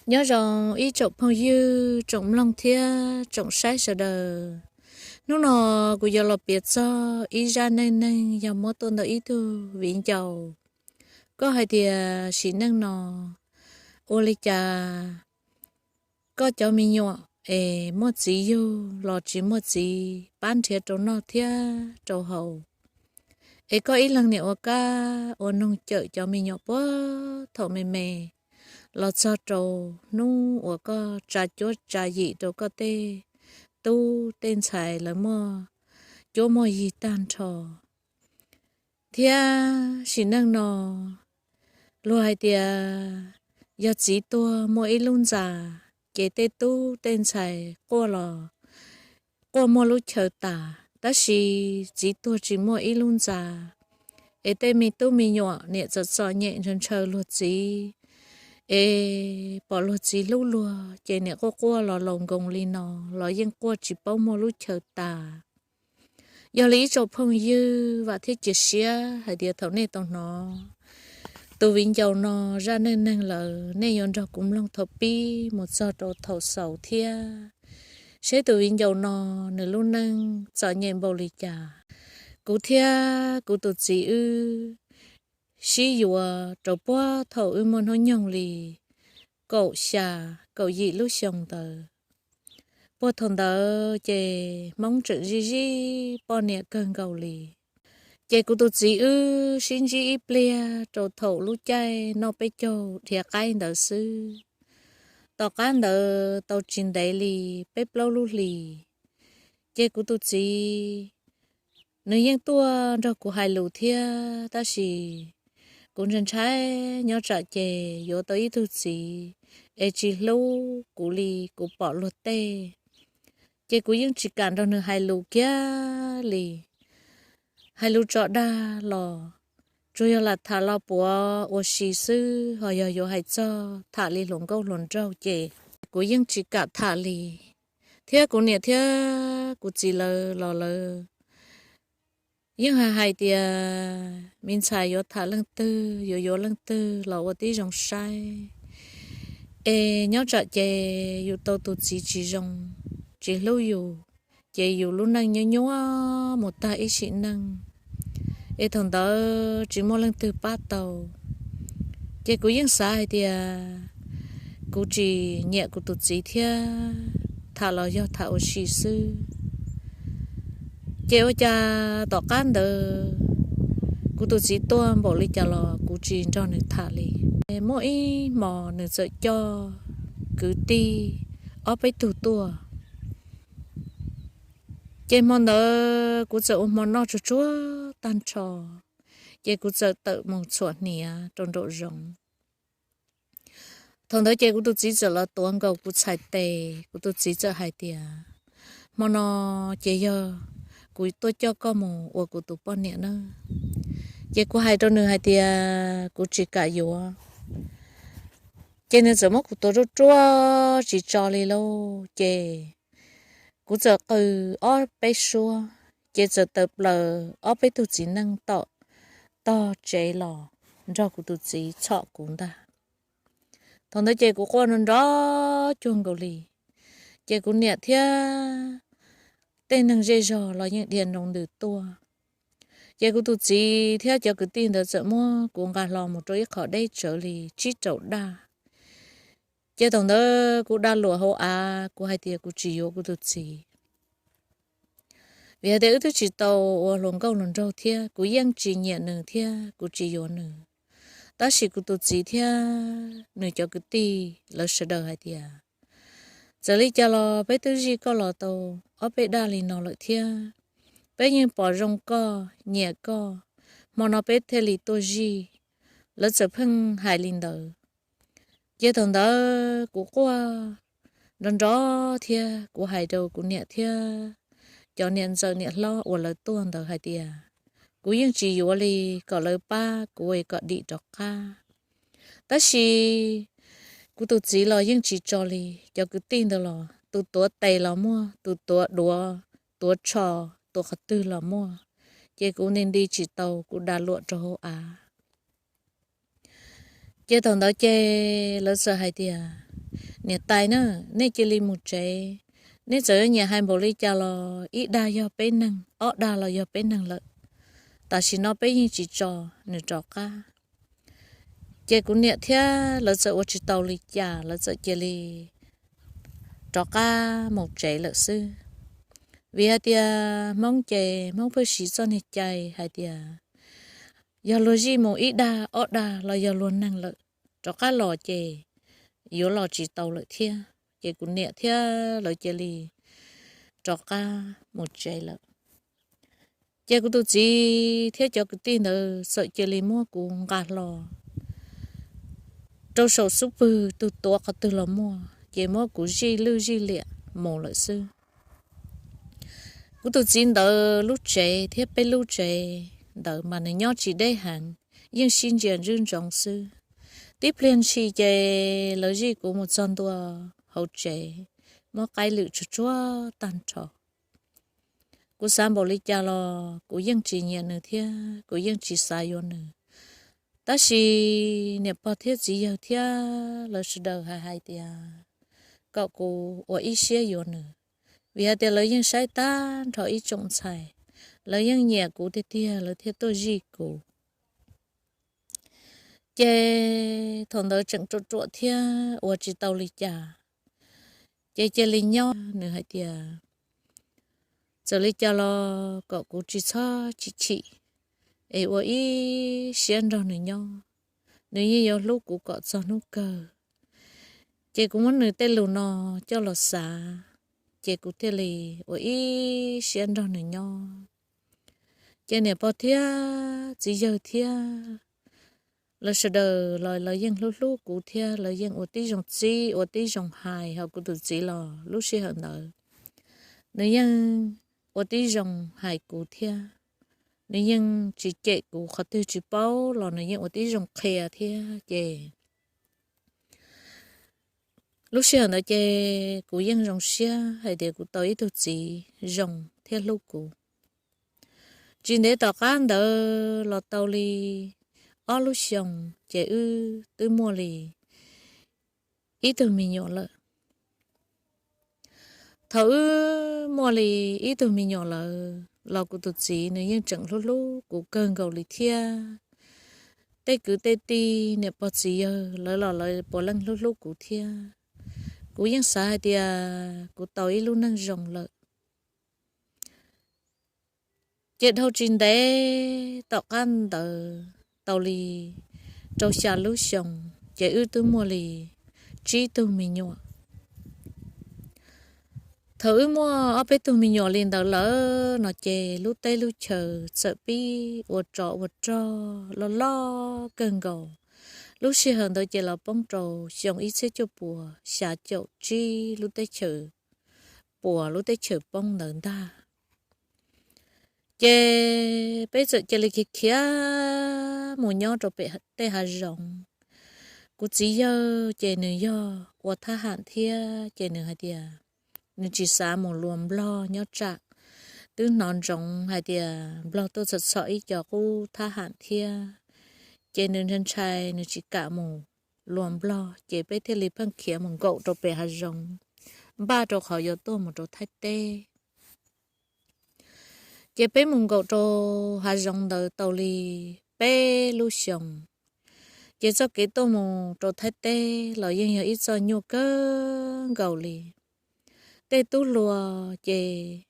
Nyob zoo ib tsoom phooj ywg, tsoom mloog thiab tsoom saib sawv daws. Hnub no kuv yuav los piav txog ib zaj neej neeg yog muab tuaj ntawm ib tug viv ncaus. Koj hais tias sim neej no ua li cas koj cov me nyuam es muaj txiv yug los tsis muaj txiv pab nrhiav rau noj thiab rau haus, es koj ib leeg niam ua kab ua noog cawm cov me nyuam puag thaum me me los txog rau hnub uas koj tsa cuab tsa yim rau koj tej tub tej ntxhais lawv muaj cuab muaj yig tag nrho. Thiab sim neej no luag hais tias yog txiv tuag muaj ib lub ntxa, ces tej tub tej ntxhais quaj los quaj muaj lub chaw tas, tab sis txiv tuag tsis muaj ib lub ntxa, es tej me tub me nyuam niam txom txom nyem ntshaw ntshaw luag txiv, es pom luag txiv hlub luag ces niam quaj quaj los laus nkoos li no los yeej quaj tsis paub muaj lub chaw tas. Yog li ib tsoom phooj ywg, vam thiab cia siab hais tias thaum nej tau hnov tus viv ncaus no zaj neej neeg lawm, nej yuav nrog kuv mloog thaum pib mus txog rau thaum xaus thiab, seb tus viv ncaus no nws lub neej txom nyem npaum li cas. Kuv thiab kuv tus txiv wb sib yuav rau puag thaum wb muaj hnub nyoog li kaum xya kaum yim lub xyoo ntawd. Puag thaum ntawd ces Hmoob tseem zij zij poj niam kawg nkaus li. Ces kuv tus txiv wb sib ntsib ib pliag rau thaum lub caij noj peb caug dhia qaib ntawd xwb. Tom qab ntawd tau tsis ntev li peb plaub lub hlis, ces kuv tus txiv nws yeej tuaj nrog kuv hais lus thiab, tab sis kuv ntshai ntshai nyob tsam ces yuav tau ib tug txiv es tsis hlub kuv li kuv pom luag tej, ces kuv yeej tsis kam nrog nws hais lus kiag li. Hais lus tso dag los tsuas yog lam tham los puav ua si xwb, ho yog yuav hais txog tham li hluas nkauj hluas nraug ces kuv yeej tsis kam tham li. Thiab kuv niam thiab kuv txiv lawv los lawv yeej hais hais tias me ntxhais yuav tham leej twg, yuav yuav leej twg los ua tib zoo saib, es nyob tsam ces yus tau tus txiv tsis zoo, tsis hlub yus, ces yus lub neej nyuaj nyuaj mus tag ib sim neej, es thaum ntawd tsis muaj leej twg pab tau. Ces kuv yeej xav hais tias kuv tsis nyiam kuv tus txiv thiab, tham los yog tham ua si xwb. Ces ua cas tom qab ntawd kuv tus txiv tuaj npaum li cas los kuv tsis nrog nws tham li. Muaj ib hmos nws txawm coj kwv tij ob peb tug tuaj. Ces hmo ntawd kuv txawm ua hmo noj tsuag tsuag tag nrho, ces kuv txawm tawm mus txhuam hniav rau nraum zoov. Thaum ntawd ces kuv tus txiv txawm los tuav nkaus kuv txhais tes, kuv tus txiv txawm hais tias, hmo no ces yog kuv tuaj coj koj mus ua kuv tus poj niam na. Ces kuv hais rau nws hais tias kuv tsis kam yuav. Ces nws txawm muab kuv tuav ruaj ruaj tsis tso li lauj. Ces kuv txawm qw ob peb suab, ces txawm tawm plaws ob peb tug txiv neej tom tog tsev los nrog kuv tus txiv txhom kuv ntag. Thaum ntawd ces kuv quaj nrov nrov cuag nkaus li. Ces kuv niam thiab tej neeg zej zog los yeej dhia nroo ntws tuaj. Ces kuv tus txiv thiab cov kwv tij ntawd txawm muab kuv nqa hlo mus rau ib qho deb tsawv li tsib rau daj. Ces thaum ntawd kuv da luam hauv av, kuv hais tias kuv tsis yuav kuv tus txiv, vim hais tias wb twb tsis tau ua hluas nkauj hluas nraug thiab, kuv yeej tsis nyiam nws thiab kuv tsis yuav nws. Tab sis kuv tus txiv thiab nws cov kwv tij lawv sawv daws hais tias, txawm li cas los peb twb zij koj los tau ob peb daj li no lawm thiab, peb yeej pom zoo koj, nyiam koj, hmo no peb thiaj li tuaj zij. Lawv txawm pheej hais li ntawd. Ces thaum ntawd kuv quaj nrov nrov thiab kuv hais rau kuv niam thiab cov niam ntxawm niam hlob uas lawv tuaj ntawd hais tias, kuv yeej tsis yuav li, kom lawv pab kuv es kom dim rov qab. Tab sis kuv tus txiv los yeej tsis tso li, cov kwv tij ntawd los tus tuav tes los muaj, tus tuav duav, tuav tsho, tuav qhov twg los muaj. Ces kuv nti nti tsis tau, kuv da luam rau hauv av. Ces thaum ntawd ces lawv txawm hais tias, Niam tais na, nej cia li mus tsev. Nej txawm yuav nyiam hais npaum li cas los ib dag yog peb neeg, ob dag los yog peb neeg lawm. Tam sim no peb yeej tsis tso nws rov qab. Ces kuv niam thiab lawv txawm ua tsis tau li cas, lawv txawm cia li rov qab mus tsev lawm xwb. Vim hais tias Hmoob ces Hmoob pheej siv txoj niag cai hais tias yog luag zij mus ib dag ob dag los yog luag neeg lawm, rov qab los ces yuav los tsis tau lawm thiab. Ces kuv niam thiab lawv cia li rov qab mus tsev lawm. Ces kuv tus txiv thiab cov kwv tij ntawd txawm cia li muab kuv nqa hlo rau saum xub pwg, tus tuav qhov twg los muaj, ces muab kuv zij lwj zij liam mus lawm xwb. Kuv tus txiv ntawd lub tsev thiab peb lub tsev ntawd mas nws nyob tsis deb heev, yeej sib ntsia ntswb ntsoov xwb. Tib pliag ntshis ces lawv zij kuv mus txog ntua hauv tsev, muab qaib lwm tsuag tsuag tag nrho. Kuv xav npaum li cas los kuv yeej tsis nyiam nws thiab kuv yeej tsis xav yuav nws. Tab sis niam pog thiab txiv yawg thiab lawv sawv daws hais hais tias kom kuv ua ib siab yuav nws, vim hais tias lawv yeej saib tag nrho ib tsoom ntxhais, lawv yeej nyiam kuv tiag tiag lawv thiaj tuaj zij kuv. Ces thaum ntawd tseem ruam ruam thiab ua tsis tau li cas, ces cia li nyob. Nws hais tias txawm li cas los kom kuv tsis txhob chim chim es ua ib siab nrog nws nyob, nws yeej yuav hlub kuv kom txog hnub kawg. Ces kuv muab nws tej lus no coj los xav, ces kuv thiaj li ua ib siab nrog nws nyob. Ces niam pog thiab txiv yawg thiab lawv sawv daws los lawv yeej hlub hlub kuv thiab lawv yeej ua tib zoo txib ua tib zoo hais. Ho kuv tus txiv los lub sij hawm ntawd nws yeej ua tib zoo hais kuv thiab, nws yeej tsis cem kuv, qhov twg tsis paub los nws yeej ua tib zoo qhia thiab. Ces lub sij hawm ntawd ces kuv yeej zoo siab hais tias kuv tau ib tug txiv zoo thiab hlub kuv. Tsis ntev tom qab ntawd los tau li ob lub xyoos ces wb twb muaj li ib tug me nyuam lawm. Thaum wb muaj li ib tug me nyuam lawm los kuv tus txiv nws yeej tseem hlub hlub kuv kawg nkaus li thiab. Tej kwv tej tij niam pog txiv yawg lawv los lawv puav leej hlub hlub kuv thiab. Kuv yeej xav hais tias kuv tau ib lub neej zoo lawm. Ces dhau tsis ntev tom qab ntawd tau li rau xya lub xyoo ces wb twb muaj li tsib tug me nyuam. Thaum wb muaj ob peb tug me nyuam li ntawd lawm no ces lub teb lub chaws txawm pib ua tsov ua rog loj loj kawg nkaus. Lub sij hawm ntawd ces los poob rau xyoo ib txhiab cuaj puas xya caum tsib, lub teb chaws puas lub teb chaws poob ntawd ntag. Ces peb txawm cia li khiav khiav mus nyob rau pem tej hav zoov. Kuv txiv yawg ces nws yog ua thab ham thiab ces nws hais tias nws tsis xav mus luas nplog nyob tsam twb hnov ntsoov hais tias nplog tuaj txhom txhom ib co qub thab ham thiab. Ces nws ntshai ntshai nws tsis kam mus luas nplog ces peb thiaj li pheej khiav mus nkaum rau pem hav zoov, npaj rau qhov yuav tuaj mus rau Thaib teb. Ces peb mus nkaum rau hav zoov ntawd tau li peb lub xyoos. Ces txoj kev tuaj mus rau Thaib teb los yeej yog ib txoj nyuaj kawg nkaus li. Tej tub hluas ces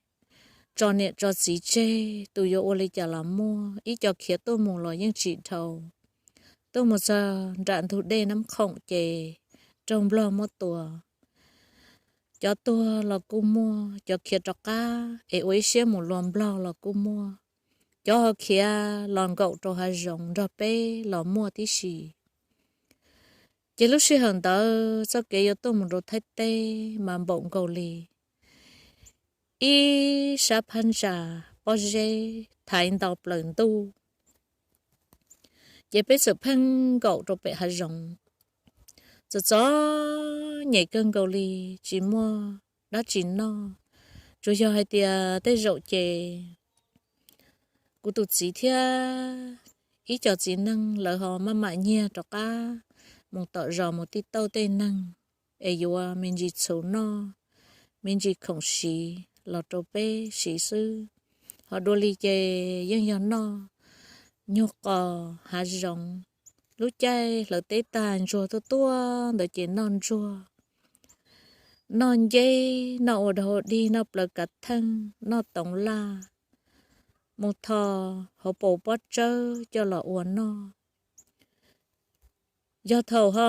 tso niam tso txiv tseg, tus yuav ua li cas los muaj, ib co khiav tuaj mus los yeej tsis dhau. Tuaj mus txog nram ntug dej Nab Khoom ces raug nplog muab tua. Cov tuag los kuj muaj, cov khiav rov qab es ua ib siab mus luas nplog los kuj muaj, cov ho khiav los nkaum rau hav zoov nrog peb los muaj tib si. Ces lub sij hawm ntawd txoj kev yuav tuaj mus rau Thaib teb mas npaum nkaus li ib sab phab ntsa pob zeb thaiv ntau plaws ntuj. Ces peb txawm pheej nkaum rau pem hav zoov, txom txom nyem kawg nkaus li, tsis muaj dab tsi noj. Tsuas yog hais tias tej zaum ces kuv tus txiv thiab ib co txiv neej lawv ho maj mam nyiag rov qab mus tom zos mus tij tauj tej neeg. es yuav me ntsis txhuv noj, me ntsis khoom siv los rau peb siv xwb. Ho dua li ces yeej yog noj nyuag qos hav zoov, lub caij hlawv teb tag ntsuag tuaj tuaj ntawd ces noj ntsuag, noj nceb, noj ua dog ua dig, noj plaws kav theej, noj toov laj, mus tho hauv paus pob tsawb coj los ua noj. Yog thaum ho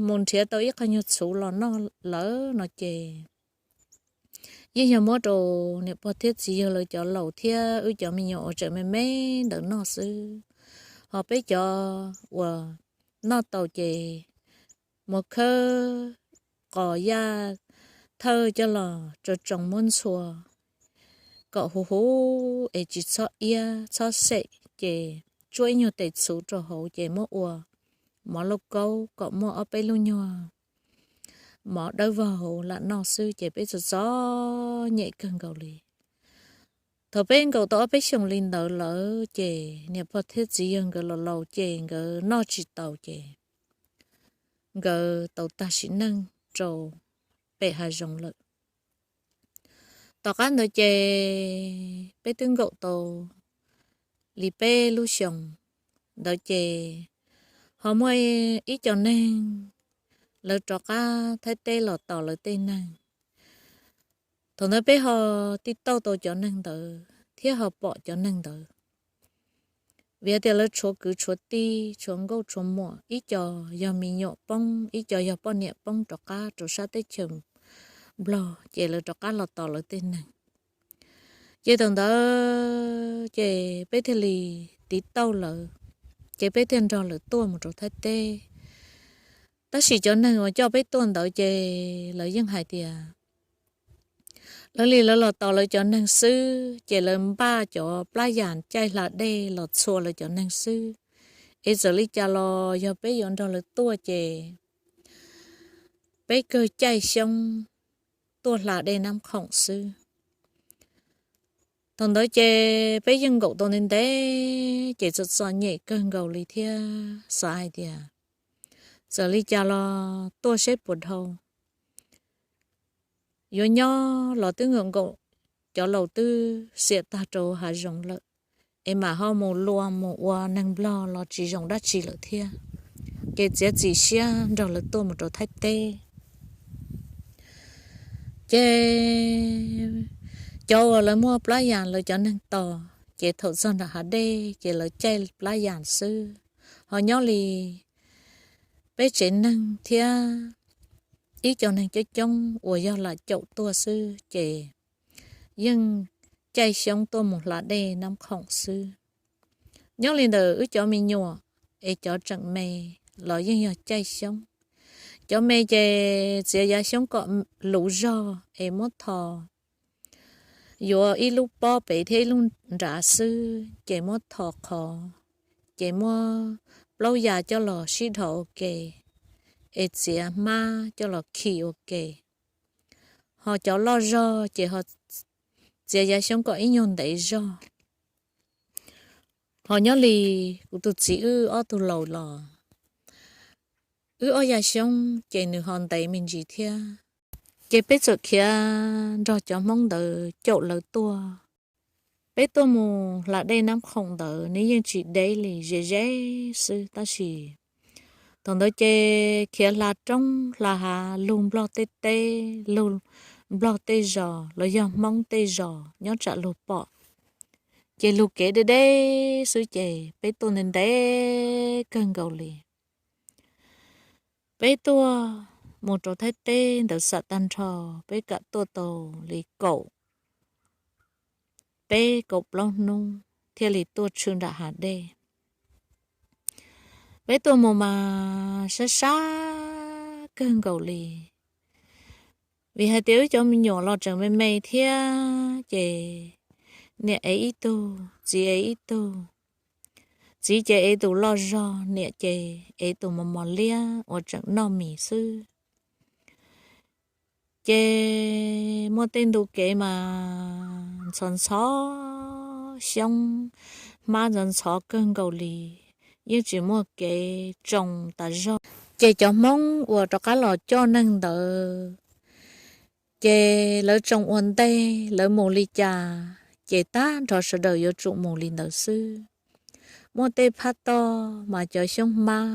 mus nrhiav tau ib qho nyuag txhuv los noj lawm no ces yeej yog muab rau niam pog thiab txiv yawg lawv cov laus thiab wb cov me nyuam uas tseem me me ntawd noj xwb. Ho peb cov uas noj tau ces mus khawb qos yaj thawj coj los tso tsoo muab ntxhua kom huv huv es tsis txhob iab txhob xem, ces tsuab ib nyuag tes txhuv rau hauv ces muab ua mov lauj kaub kom muaj ob peb lub nyuag mov dawb vog hauv lam noj xwb ces peb txom txom nyem kawg nkaus li. Thaum peb nkaum tau ob peb xyoos li ntawd lawm ces niam pog thiab txiv yawg nkawd los laus ces nkawd noj tsis taus ces nkawd tau tag sim neej rau pem hav zoov lawm. Tom qab ntawd ces peb twb nkaum tau li peb lub xyoos ntawd ces ho muaj ib co neeg lawv rov qab Thaib teb los tos lawv tej neeg. Thaum ntawd peb ho tij tauj tau cov neeg ntawd thiab ho pom cov neeg ntawd, vim tias lawv tshuav kwv tshuav tij, tshuav nkauj tshuav muam, ib co yog me nyuam poob, ib co yog poj niam poob rov qab rau sab teb chaws Nplog ces lawv rov qab los tos lawv tej neeg. Ces thaum ntawd ces peb thiaj li tiv tauj lawv, ces peb thiaj nrog lawv tuaj mus rau Thaib teb. Tab sis cov neeg uas coj peb tuaj ntawd ces lawv yeej hais tias lawv li lawv los tos lawv cov neeg xwb ces lawv npaj cov plab yas caij hla dej los txhua lawv cov neeg xwb. Es txawm li cas los yog peb yuav nrog lawv tuaj ces peb kawg caij xyoob tuaj hla dej Nab Khoom xwb. Thaum ntawd ces peb yeej nkaum tau ntev ntev ces txom txom nyem kawg nkaus li thiab xav hais tias txawm li cas los tuaj seb puas dhau. Yuav nyob los twb nkaum nkaum, cov laus twb xiam tag rau hav zoov lawm, es mam ho mus lua mus ua neeg Nplog los tsis zoo dab tsi lawm thiab. Ces txiav txim siab nrog lawv tuaj mus rau Thaib teb. Ces cov uas lawv muaj plab yas lawv cov neeg tos ces thaum txog nram hav dej ces lawv caij plab yas xwb. Ho nyob li peb tsev neeg thiab ib co neeg coob coob uas yog lam caum tuaj xwb ces yeej caij xyoob tuaj mus hla dej Nab Khoom xwb. Nyob li ntawd wb cov me nyuam es cov tseem me los yeej yog caij xyoob. Cov me ces txiav yav xyoob kom luv zog es muab tho, yuav ib lub pob pem thiab ib lub nrad xwb ces muab tho qhov, ces muab plaub yas coj los sib dhos ua ke, es txiav hmab coj los khi ua ke. Ho cov loj zog ces ho txiav yav xyoob kom ib nyuag ntev zog. Ho nyob li kuv tus txiv wb ob tug laus los wb ob yav xyoob ces nws ho ntev me ntsis thiab. Ces peb txawm khiav nrog cov Hmoob ntawd caum lawv tuaj. Peb tuaj mus hla dej Nab Khoom ntawd nws yeej tsis deb li, ze ze xwb tab sis thaum ntawd ces khiav hla roob hla hav lug Nplog tej teb, lug Nplog tej zos los yog Hmoob tej zos nyob tsam lug pom ces lug kev deb deb xwb ces peb tuaj ntev ntev kawg nkaus li. Peb tuaj mus rau Thaib teb ntawd xam tag nrho peb kam tuaj tau li kaum, peb kaum plaub hnub thiaj li tuaj tshwm nram hav dej. Peb tuaj mus mas sab sab kawg nkaus li, vim hais tias wb cov me nyuam los tseem me me thiab ces niam ev ib tug, txiv ev ib tug. Txiv ces ev tus loj zog, niam ces ev tus mos mos liab uas tseem noj mis xwb. Ces muaj tej ntu kev mas ntxhov ntxhov, xyoob hmab ntxhov ntxhov kawg nkaus li, yeej tsis muaj kev tsoo tas zog. Ces cov Hmoob uas rov qab los coj neeg ntawd, ces lawv tsoo ua ntej, lawv mus li cas ces tag nrho sawv daws yuav tsum mus li ntawd xwb. Muaj tej phab toj mas cov xyoob hmab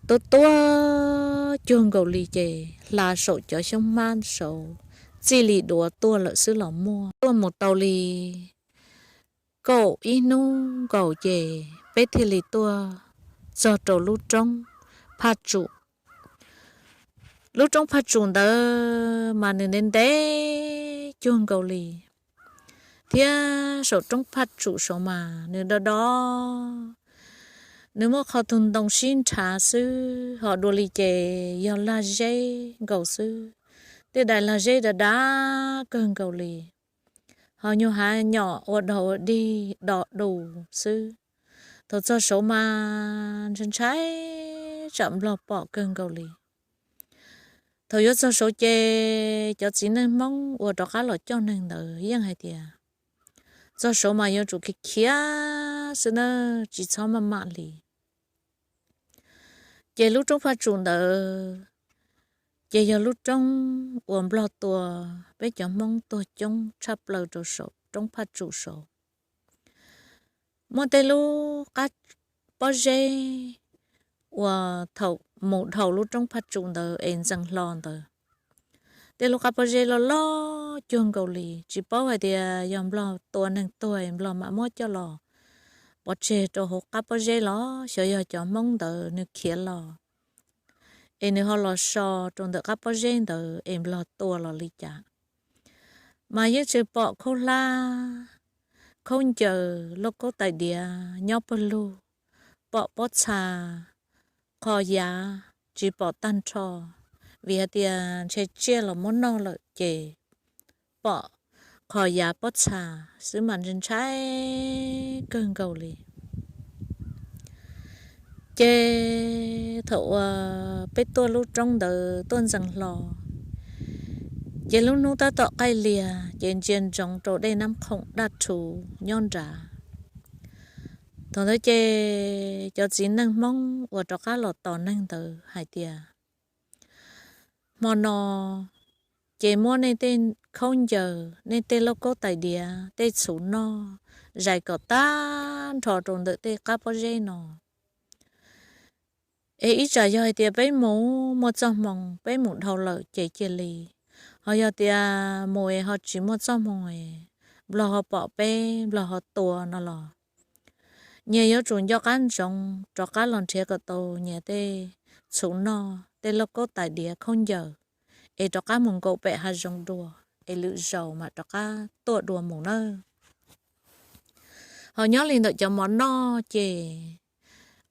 tuab tuab cuag nkaus li, ces hla saum cov xyoob hmab saud txij li duav tuaj lawm xwb los muaj. Tuaj mus tau li kaum ib hnub nkaus ces peb thiaj li tuaj txog rau lub roob Phaj Tsum. Lub roob Phaj Tsum ntawd mas nws ntev ntev cuag nkaus li, thiab saum roob Phaj Tsum saud mas nws do do, nws muaj qhov tug ntoo sib nrhav xwb, ho dua li ces yog lag zeb nkaus xwb. Tej dais lag zeb dav dav kawg nkaus li, ho nyuag hav nyom ua dog ua dig do du xwb. Thaum txog saud mas ntshai ntshai tsam Nplog pom kawg nkaus li. Thaum yuav txog saud ces cov txiv neej Hmoob uas rov qab los coj neeg ntawd yeej hais tias txog saud mas yuav tsum khiav khiav xwb na, tsis txhob maj mam li. Ces lub roob Phaj Tsum ntawd ces yog lub roob uas Nplog tua peb cov Hmoob tuag coob tshaj plaws rau saum roob Phaj Tsum saud. Muaj tej lub qab pob zeb uas thaum mus dhau lub roob Phaj Tsum ntawd es ntxeev hlo ntawd, tej lub qab pob zeb loj loj cuag nkaus li, tsis paub hais tias yog Nplog tua neeg tuag Nplog mam muab coj los pov tseg rau hauv qab pob zeb los xyov yog cov Hmoob ntawd nws khiav los es nws ho los so rau ntawm qab pob zeb ntawd es Nplog tua los li cas. Mas yeej tseem pom khaub hlab, khaub ncaws, lauj kaub tais diav nyob pawg lug, pom pob txha, qho yav tsis pom tag nrho, vim hais tias ntshe tsiaj los muab noj lawm ces pom qho yav pob txha xwb mas ntshai ntshai kawg nkaus li. Ces thaum uas peb tuaj lub roob ntawd tuaj ntxeev hlo, ces lub hnub tab tom qaij liag ces ntsia ntsoov rau dej Nab Khoom daj rhuv nyob nrad. Thaum ntawd ces cov txiv neej Hmoob uas rov qab los tos neeg ntawd hais tias, hmo no ces muab nej tej khaub ncaws, nej tej lauj kaub tais diav, tej txhuv noj zais kom tag nrho rau ntawm tej qab pob zeb no. Es ib tsam yog hais tias peb mus muaj txoj hmoo peb mus dhau lawm ces cia li, ho yog tias mus es ho tsis muaj txoj hmoo es Nplog ho pom peb, Nplog ho tua no los nyias yuav tsum nco qab ntsoov rov qab los nrhiav kom tau nyias tej txhuv noj, tej lauj kaub tais diav, khaub ncaws, es rov qab mus nkaum pem hav zoov dua, es lwm zaus mam rov qab tuaj dua mus nawb. Ho nyob li ntawm cov mov noj ces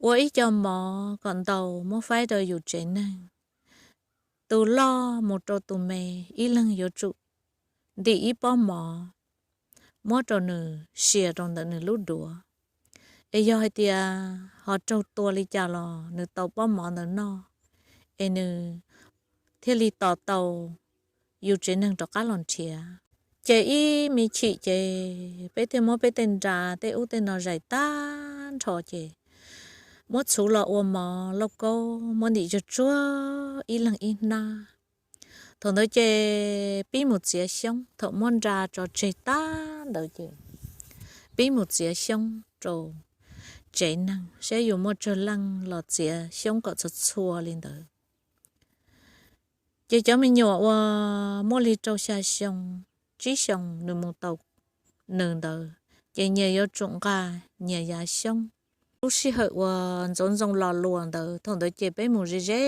ua ib co mov kom ntau muab faib rau yus tsev neeg, tus loj mus rau tus me, ib leeg yuav tsum ntim ib pob mov muab rau nws sia rau ntawm nws lub duav. Es yog hais tias ho raug tua li cas los nws tau pob mov ntawd noj, es nws thiaj li tos tau yus tsev neeg rov qab los nrhiav. Ces ib me chim ces peb thiaj muab peb tej nra tej ub tej no zais tag nrho ces muab txhuv los ua mov lauj kaub, muab ntim tsuag tsuag ib leeg ib hnab. Thaum ntawd ces pib mus txiav xyoob, thaum muab nra tso tseg tag ntawd ces pib mus txiav xyoob rau tsev neeg saib yus muaj tsawg leej los txiav xyoob kom txhua txhua li ntawd. Ces cov me nyuam uas muaj li rau xya xyoo, tsib xyoo nws mus tau nws ntawd, ces nyias yuav tsum nqa nyias yav xyoob. Lub sij hawm uas ntxoov ntxoo los luas ntawd, thaum ntawd ces peb mus ze ze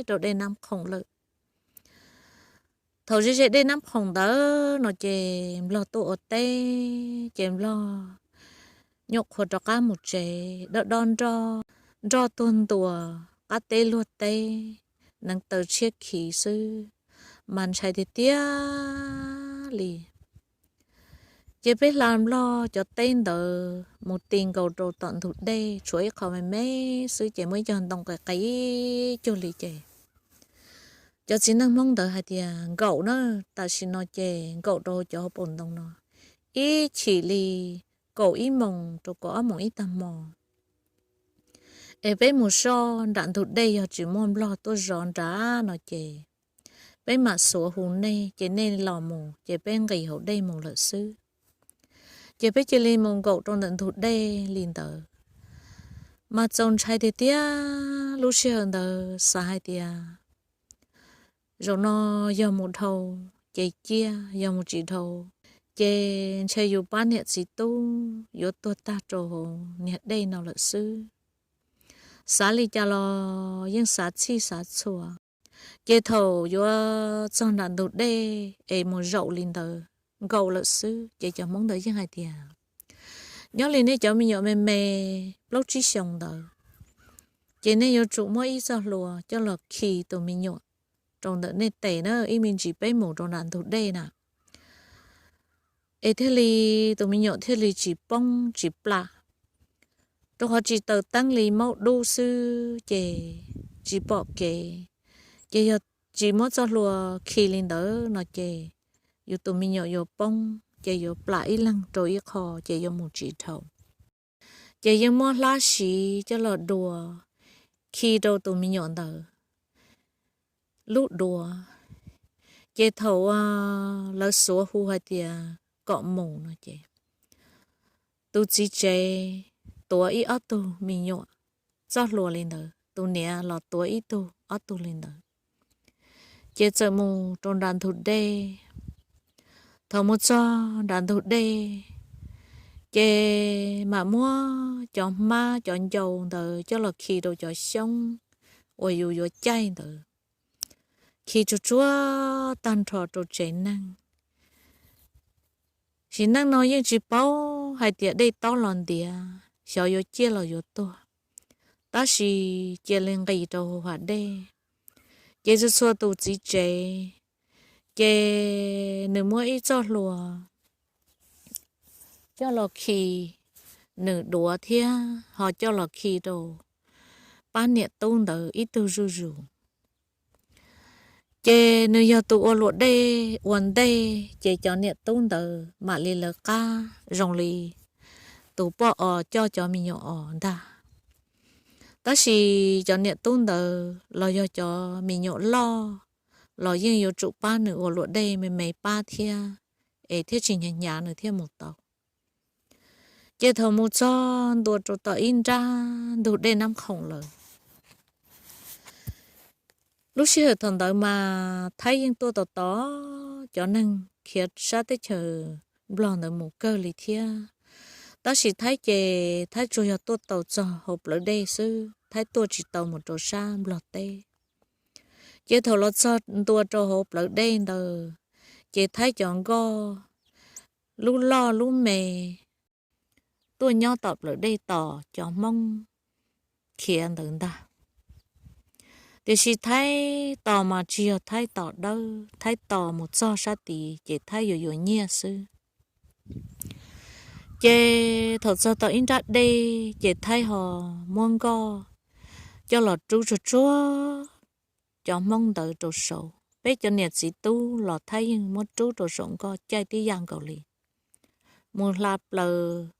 rau dej Nab Khoom lawm. Thaum ze ze dej Nab Khoom ntawd no ces Nplog tuaj ua teb, ces Nplog nyuam qhuav rov qab mus tsev, dob dob nroj, nroj tuag ntuas qab teb luag teb, neev taw tshiab khiv xwb, mas ntshai tiag tiag li. Ces peb hla Nplog cov teb ntawd mus ti nkaus rau tom ntug dej, tshuav ib qho me me xwb ces muaj ib co ntoo qis qis cuag li ces cov txiv neej Hmoob ntawd hais tias nkaum na, tam sim no ces nkaum rau cov hauv paus ntoo no, ib chim li kaum ib moos rau kaum ob moos ib tag hmo. Es peb mus soj nram ntug dej, yog tsis muaj nplog tuaj zov nrad no ces peb mam xuav hu nej, ces nej los mus ces peb nqis hauv dej mus lawm xwb. Ces peb cia li mus nkaum rau ntawm ntug dej li ntawd, mas txaus ntshai tiag tiag. Lub sij hawm ntawd xav hais tias zaum no yog mus dhau ces ciaj, yog mus tsis dhau ces ntshe yus pab niam txiv tub yuav tuag tag rau hauv niag dej no lawm xwb. Xav li cas los yeej xav txhij xav txhua. Ces thaum yuav txog nram ntug dej es mus zaum li ntawd nkaus lawm xwb ces cov Hmoob ntawd yeej hais tias, nyob li nej cov me nyuam me me plaub tsib xyoos ntawd, ces nej yuav tsum muab ib txoj hlua coj los khi tus me nyuam rau ntawm nej tes na, ib me ntsis peb mus rau nram ntug dej na, es thiaj li tus me nyuam thiaj li tsis poob tsis plam, rau qhov tsis taws teeb li, maub dub xwb ces tsis pom kev. Ces yog tsis muab txoj hlua khi li ntawd no ces yus tus me nyuam yuav poob ces yuav plam ib leeg rau ib qho ces yuav mus tsis dhau. Ces yeej muab hlab siv coj los dua khi rau tus me nyuam ntawd lub duav. Ces thaum lawv xuav hu hais tias kom mus no ces tus txiv tsev tuav ib ob tug me nyuam txoj hlua li ntawd, tus niam los tuav ib tug ob tug li ntawd, ces txawm mus rau nram ntug dej. Thaum mus txog nram ntug dej, ces mam muab cov hmab cov ncau ntawd coj los khi rau cov xyoob uas yus yuav caij ntawd, khi tsuag tsuag tag nrho rau tsev neeg. Sim neej no yeej tsis paub hais tias dej tob los ntiav, xyov yuav ciaj los yuav tuag, tab sis cia li nqis rau hauv hav dej. Ces txhua txhua tus txiv tsev, ces nws muab ib txoj hlua coj los khi nws duav thiab ho coj los khi rau pab niam tub ntawd ib tug zuj zus. Ces nws yog tus ua luam dej ua ntej, ces cov niam tub ntawd mam li lawv qab zoo li tus poj os coj cov me nyuam os ntag. Tab sis cov niam tub ntawd los yog cov me nyuam loj los yeej yuav tsum pab nws ua luam dej me me pab thiab, es thiaj tsis hnyav hnyav nws thiaj mus tau. Ces thaum mus txog ntua rau tom ib nrab ntug dej Nab Khoom lawm, lub sij hawm thaum ntawd mas Thaib yeej tuaj tos tos cov neeg khiav sab teb chaws Nplog ntawd mus kawg li thiab. Tab sis Thaib ces Thaib tsuas yog tuaj tau txog hauv plawv dej xwb, Thaib tuaj tsis tau mus rau sab Nplog teb. Ces thaum los txog ntua rau hauv plawv dej ntawd, ces Thaib cov nkoj lub loj lub me tuaj nyob tom plawv dej tos cov Hmoob khiav ntawd ntag. Tiam sis Thaib tos mas tsis yog Thaib tos dawb, Thaib tos mus txog sab tid ces Thaib yuav yuav nyiaj xwb. Ces thaum txog tau ib nrab dej ces Thaib ho muab nkoj coj los rub tsuag tsuag cov Hmoob ntawd rau saud. Peb cov niam txiv tub los Thaib yeej muab rub rau saum nkoj caij tib yam nkaus li. Mus hla plaws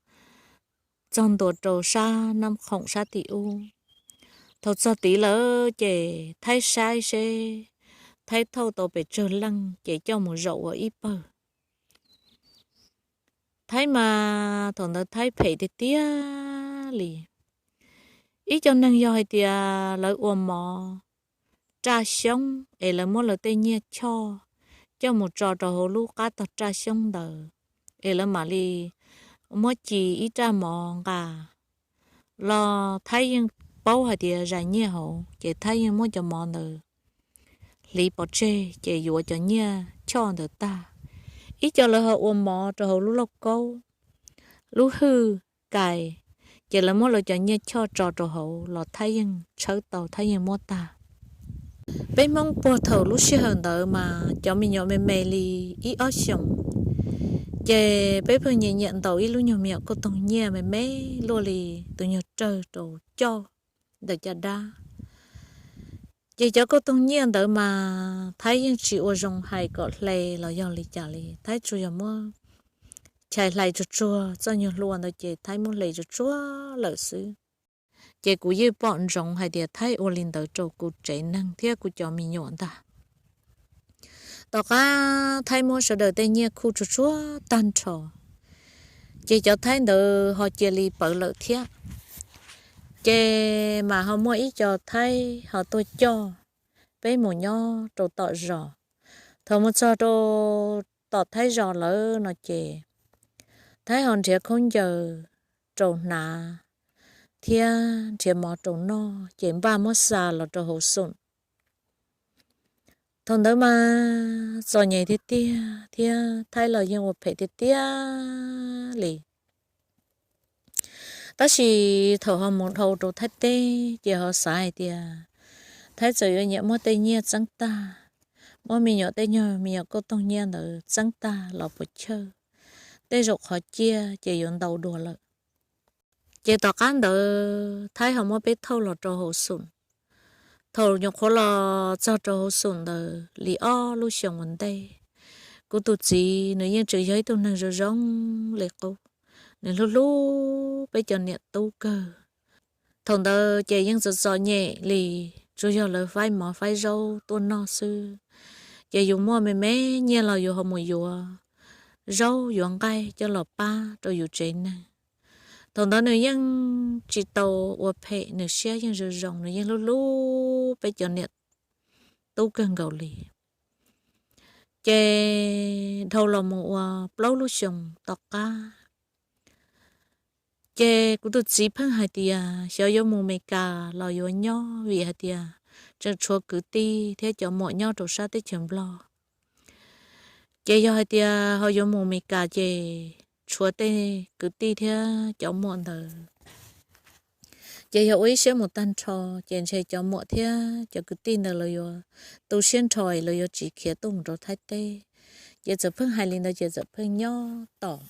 txog ntua rau sab Nab Khoom sab tim ub. Thaum txog tid lawm ces Thaib saib seb Thaib thauj tau pes tsawg leej ces coj mus zaum ua ib pawg. Thaib mas thaum ntawd Thaib phem tiag tiag li. Ib co neeg yog hais tias lawv ua mov raj xyoob es lawv muab lawv tej nyiaj choj coj mus tso rau hauv lub qab tog raj xyoob ntawd, es lawv mam li muab ci ib raj mov nqa los Thaib yeej paub hais tias zais nyiaj hauv, ces Thaib yeej muab cov mov ntawd hliv pov tseg ces yuav cov nyiaj choj ntawd tag. Ib co lawv ho ua mov rau hauv lub lauj kaub, lub hwj, kais, ces lawv muab lawv cov nyiaj choj tso rau hauv los Thaib yeej tshawb tau, Thaib yeej muab tag. Peb Hmoob puag thaum lub sij hawm ntawd mas cov me nyuam me me li ib ob xyoos, ces peb pheej nyiam nyiam ntaus ib lub nyuag me nyuam kauj toog nyiaj me me luaj li tus nyuag rawg rau coj ntawm caj dab. Ces cov kauj toog nyiaj ntawd mas Thaib yeej tsis ua zoo hais kom hle los yog li cas li, Thaib tsuas yog muab chais hlais tsuag tsuag txoj nyuag hlua ntawd ces Thaib muab hle tsuag tsuag lawm xwb. Ces kuv yeej pom ntsoov hais tias Thaib ua li ntawd rau kuv tsev neeg thiab kuv cov me nyuam ntag. Tom qab Thaib muab sawv daws tej nyiaj khuj tsuag tsuag tag nrho, ces cov Thaib ntawd ho cia li pawv lawm thiab. Ces mas ho muaj ib co Thaib ho tuaj coj peb mus nyob rau tom zos. Thaum mus txog rau tom Thaib zos lawm no ces Thaib ho nrhiav khaub ncaws rau hnav thiab nrhiav mov rau noj ces npaj muab xa los rau hauv xoom. Thaum ntawd mas txom nyem tiag tiag thiab Thaib los yeej ua phem tiag tiag li. Tab sis thaum ho mus dhau rau Thaib teb ces ho xav hais tias Thaib txawm yuav nyiam muab tej nyiaj txeeb tag, muab me nyuam tej nyuag me nyuam kauj toog nyiaj ntawd txeeb tag los puas chawj, tej zaum qhov ciaj ces yuav ntau dua lawm. Ces tom qab ntawd Thaib ho muab peb thauj los rau hauv xoom. Thaum nyuam qhuav los txog rau hauv xoom ntawd li ob lub xyoos ua ntej, kuv tus txiv nws yeej tseem yog ib tug neeg zoo zoo li qub, nws hlub hlub peb cov niam tub kawg. Thaum ntawd ces yeej txom txom nyem li, tsuas yog lawv faib mov faib zaub tuaj noj xwb, ces yus muaj me me nyiaj los yus ho mus yuav zaub yuav nqaij coj los pab rau yus tsev neeg. Thaum ntawd nws yeej tsis tau ua phem, nws siab yeej zoo zoo, nws yeej hlub hlub peb cov niam tub kawg nkaus li. Ces dhau los mus ua plaub lub xyoos tom qab, ces kuv tus txiv pheej hais tias xyov yuav mus Meskas los yuav nyob, vim hais tias tseem tshuav kwv tij thiab cov muam nyob rau sab teb chaws Nplog. Ces yog hais tias ho yuav mus Meskas ces tshuav tej kwv tij thiab cov muam ntawd ces yog ua ib siab mus tag nrho, ces ntshe cov muam thiab cov kwv tij ntawd lawv yuav tu siab nrho, lawv yuav tsis khiav tuaj mus rau Thaib teb. Ces txawm pheej hais li ntawd ces txawm pheej nyob tos.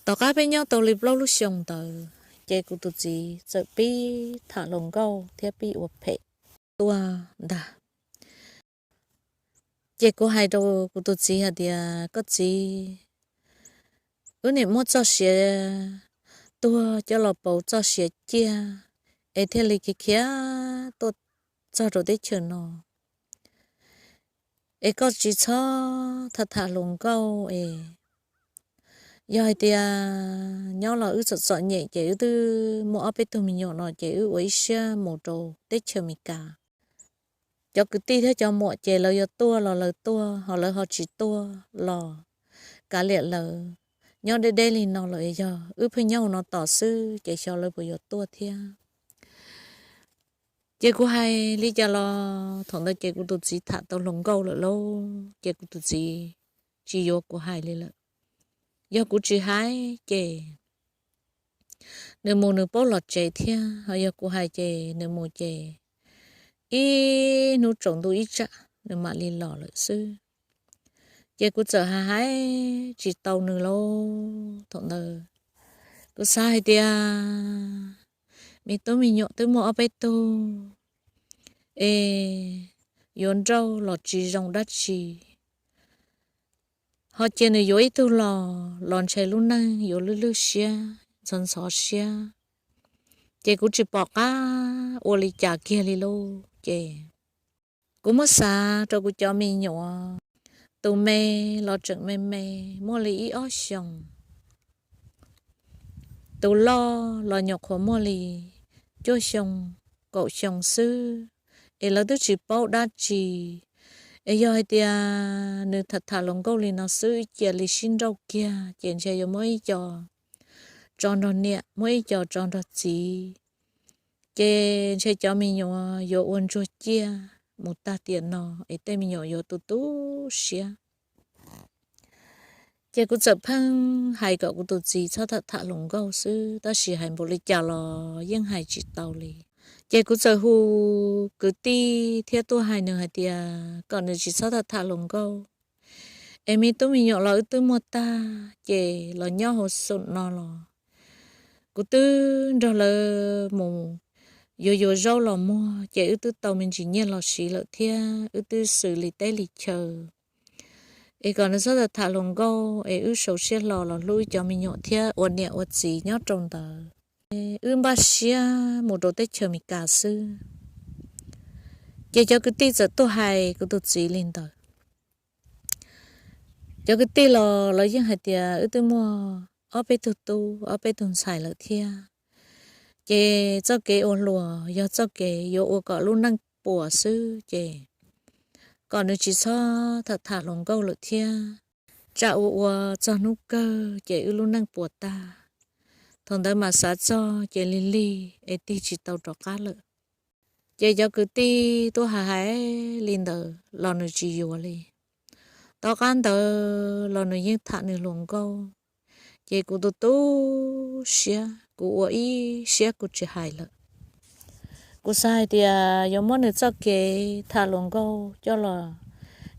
Tom qab peb nyob tau li plaub lub xyoos ntawd ces kuv tus txiv txawm pib tham hluas nkauj thiab pib ua phem tuaj ntag. Ces kuv hais rau kuv tus txiv hais tias, koj txiv, wb niam muab txoj sia tuag coj los pauv txoj sia ciaj es thiaj li khiav khiav tuaj txog rau teb chaws no. Es koj tsis txhob tham tham hluas nkauj es, yog hais tias nyob los wb txom txom nyem ces wb twb muaj ob peb tug me nyuam no ces wb ua ib siab mus rau teb chaws Amelikas. Cov kwv tij thiab cov muam ces lawv yuav tuaj los lawv tuaj, ho lawv ho tsis tuaj los kav liam lawv. Nyob deb deb li no los yog wb pheej nyob ua no tos xwb ces xyov lawv puas yuav tuaj thiab. Ces kuv hais li cas los thaum ntawd ces kuv tus txiv tham tau hluas nkauj lawm lauj, ces kuv tus txiv tsis yuav kuv hais li lawm. Yog kuv tsis hais ces nws mus nws paub los tsev thiab, ho yog kuv hais ces nws mus ces ib hnub tsaus ntuj ib tsam nws mam li los lawm xwb. Ces kuv txawm hais hais tsis tau nws lauj. Thaum ntawd kuv xav hais tias me tub me nyuam twb muaj ob peb tug es yuav nrauj los tsis zoo dab tsi, ho cia nws yuav ib tug los los ntshe lub neej yuav lwj lwj siab ntxhov ntxhov siab. Ces kuv tsis pom qab ua li cas kiag li lauj. Ces kuv muab xav rau kuv cov me nyuam, tus me los tseem me me muaj li ib ob xyoos, tus loj los nyuam qhuav muaj li cuaj xyoo kaum xyoo xwb, es lawv twb tsis paub dab tsi. Es yog hais tias nws tham tham hluas nkauj li no xwb cia li sib nrauj kiag ces ntshe yuav muab ib co tso nrog niam, muab ib co tso nrog txiv, ces ntshe cov me nyuam yuav ua ntsuag ciaj mus tag tiam no es tej me nyuam yuav tu tu siab. Ces kuv txawm pheej hais kom kuv tus txiv txhob tham tham hluas nkauj xwb, tab sis hais npaum li cas los yeej hais tsis tau li. Ces kuv txawm hu kwv tij thiab tuaj hais nws hais tias kom nws tsis txhob tham tham hluas nkauj, es me tub me nyuam los wb twb muaj tag, ces los nyob hauv xoom no los kuv twb nrog lawv mus yuav yuav zaub los muag, ces wb twb tau me ntsis nyiaj los siv lawm thiab wb twb xws li teb li chaw. Es kom nws txhob tham tham hluas nkauj, es wb sau siab hlo los hlub wb cov me nyuam thiab ua niam ua txiv nyob rau ntawd. wb npaj siab mus rau teb chaws Amelikas xwb. Ces cov kwv tij txawm tuaj hais kuv tus txiv li ntawd. Cov kwv tij los lawv yeej hais tias wb twb muaj ob peb tug tub ob peb tug ntxhais lawm thiab, ces txoj kev ua hluas yog txoj kev yuav ua kom lub neej puas xwb, ces kom nws tsis txhob tham tham hluas nkauj lawm thiab, tsam ua ua txog hnub kawg ces wb lub neej puas tag. Thaum ntawd mas xav txog ces lig lig es tig tsis tau rov qab lawm. Ces cov kwv tij tuaj hais hais li ntawd los nws tsis yuav li. Tom qab ntawd los nws yeej tham nws hluas nkauj, ces kuv tu tu siab, kuv ua ib siab kuv tsis hais lawm. Kuv xav hais tias yuav muab nws txoj kev tham hluas nkauj coj los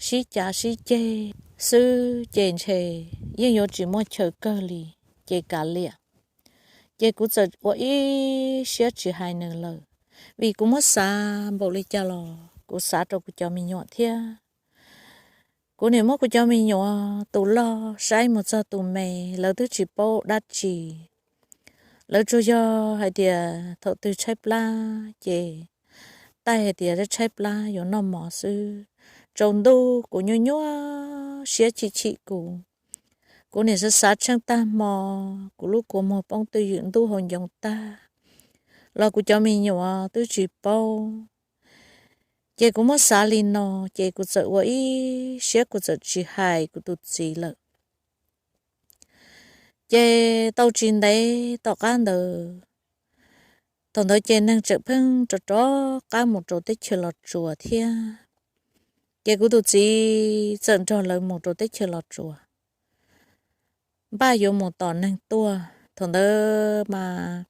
sib cav sib ceg xwb ces ntshe yeej yuav tsis muaj chaw kawg li, ces kav liam. Ces kuv txawm ua ib siab tsis hais nws lawm, vim kuv muab xav npaum li cas los kuv xav rau kuv cov me nyuam thiab. Kuv nim muab kuv cov me nyuam tus loj saib mus txog tus me, lawv twb tsis paub dab tsi. Lawv tsuas yog hais tias thaum twg tshaib plab ces taij hais tias tshaib plab yuav noj mov xwb. Tsaus ntuj kuv nyuaj nyuaj siab chim chim kuv. Kuv nim xav xav tsheej tag hmo, kuv lub kua muag poob twj ywm ntuj hauv ncoo tag, los kuv cov me nyuam twb tsis paub. Ces kuv muab xav li no, ces kuv txawm ua ib siab kuv txawm tsis hais kuv tus txiv lawm. Ces tau tsis ntev tom qab ntawd, thaum ntawd ces neeg tseem pheej rov rov qab mus rau teb chaws Los Tsuas thiab. Ces kuv tus txiv txawm nrog lawv mus rau teb chaws Los Tsuas, npaj yuav mus tos neeg tuaj. Thaum ntawd mas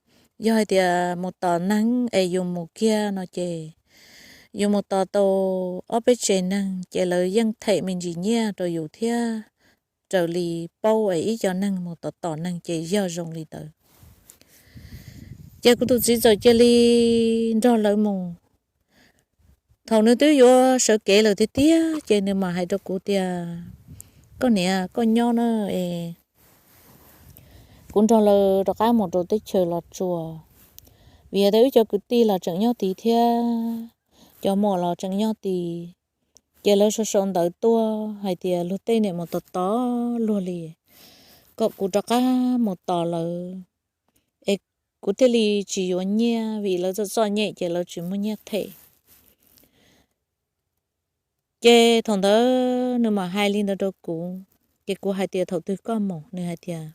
yog hais tias mus tos neeg es yus mus kiag no ces yus mus tos tau ob peb tsev neeg ces lawv yeej them me ntsis nyiaj rau yus thiab, raws li paub es ib co neeg mus tos tos neeg ces yog zoo li ntawd. Ces kuv tus txiv txawm cia li nrog lawv mus. Thaum nws twb yuav sawv kev lawm tiag tiag ces nws mam hais rau kuv tias, koj niam, koj nyob na es kuv nrog lawv rov qab mus rau teb chaws Los Tsuas, vim tias wb cov kwv tij los tseem nyob tid thiab, cov muam los tseem nyob tid. Ces lawv sau sau ntawv tuaj hais tias luag tej niam mus tos tos luag li, kom kuv rov qab mus tos lawv, es kuv thiaj li tsis yuav nyiaj, vim lawv txom txom nyem ces lawv tsis muaj nyiaj them. Ces thaum ntawd nws mam hais li ntawd rau kuv, ces kuv hais tias thaum twg koj mus? Nws hais tias